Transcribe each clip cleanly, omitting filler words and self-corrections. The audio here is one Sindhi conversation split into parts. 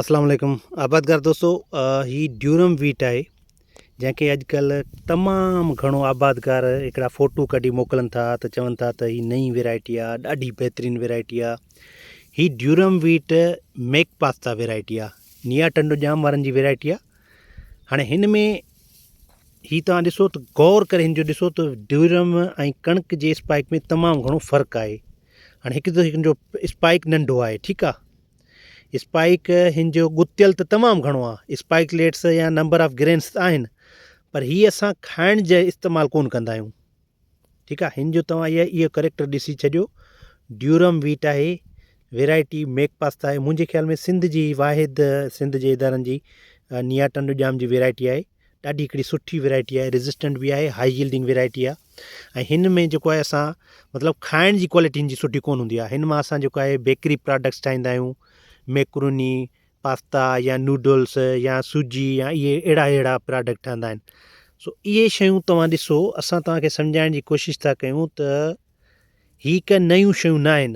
اسلام عليڪم آبادگار دوستو هي ڊيورم ويٽ آهي جنهن کي اڄڪلهه تمام گهڻو آبادگار هڪڙا فوٽو ڪڍي موڪلن ٿا ته چون ٿا ته هي نئين ويرائٽي آهي ڏاڍي بهترين ويرائٽي آهي هي ڊيورم ويٽ ميڪ پاستا ويرائٽي آهي نيا ٽنڊو ڄام وارن جي ويرائٽي آهي هاڻي هن ۾ هي توهان ڏسو ته غور ڪري هن جو ڏسو ته ڊيورم ۽ ڪڻڪ جي اسپائڪ ۾ تمام گهڻو فرق آهي هاڻي هڪ ته هن جو اسپائڪ ننڍو آهي ٺيڪ آهي اسپائيڪ هن جو ڳتيل ته تمام گهڻو آهي اسپائيڪليٽس يا نمبر آف گرينس ته آهن پر هي اسان کائڻ جي استعمال ڪون ڪندا آهيون ٺيڪ آهي هن جو توهان اهو اهو ڪريڪٽر ڏسي ڇڏيو ڊيورم ويٽ آهي ويرائٽي ميڪ پاستا آهي منهنجي خيال ۾ سنڌ جي واحد سنڌ جي ادارن جي نيا ٽنڊو ڄام جي ويرائٽي آهي ڏاڍي هڪڙي سٺي ويرائٽي آهي ريزسٽنٽ به آهي هائي يلڊنگ ويرائٽي آهي ۽ هن ۾ جيڪو آهي اسان مطلب کائڻ جي ڪوالٽي هن جي سٺي ڪون هوندي آهي هن مان اسان جيڪو آهي بيڪري پراڊڪٽس ٺاهيندا آهيون ميڪروني پاستا يا نوڊلس يا سوجي يا اهي اهڙا اهڙا پراڊڪٽ ٺهندا آهن سو اهي شيون توهان ڏسو اسان توهان کي سمجهائڻ جي ڪوشش ٿا ڪيون ته هي ڪا نيون شيون نه آهن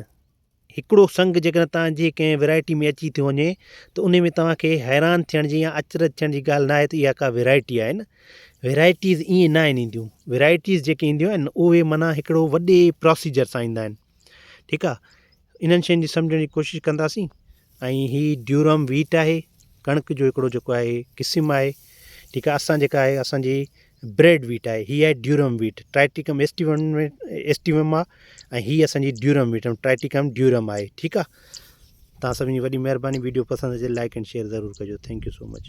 هڪڙو سنگ جيڪڏهن توهان جي ڪنهن ورائٽي ۾ اچي ٿو وڃي ته انهي ۾ توهان کي حيران ٿيڻ جي يا اچرج ٿيڻ جي ڳالهه ناهي ته اها ڪا ورائٽي آهي نه ورائٽيز ائين ناهن اينديون ورائٽيز جيڪي اينديون آهن اهي معنيٰ هڪڙو وڏي پروسيجر سان ايندا آهن ٺيڪ آهي انهن شين جي سمجهڻ جي ڪوشش ڪنداسين ۽ هي ڊيورم ويٽ آهي ڪڻڪ جو هڪڙو جيڪو آهي قسم آهي ٺيڪ آهي اسان جيڪا آهي اسان جي بريڊ ويٽ آهي هي آهي ڊيورم ويٽ ٽرائٽيڪم ايسٽيوم ايسٽيوم آهي ۽ هي اسان جي ڊيورم ويٽ ٽرائٽيڪم ڊيورم آهي ٺيڪ آهي تان سڀني جي وڏي مهرباني ويڊيو پسند اچي لائڪ اينڊ شيئر ضرور ڪجو thank you so much.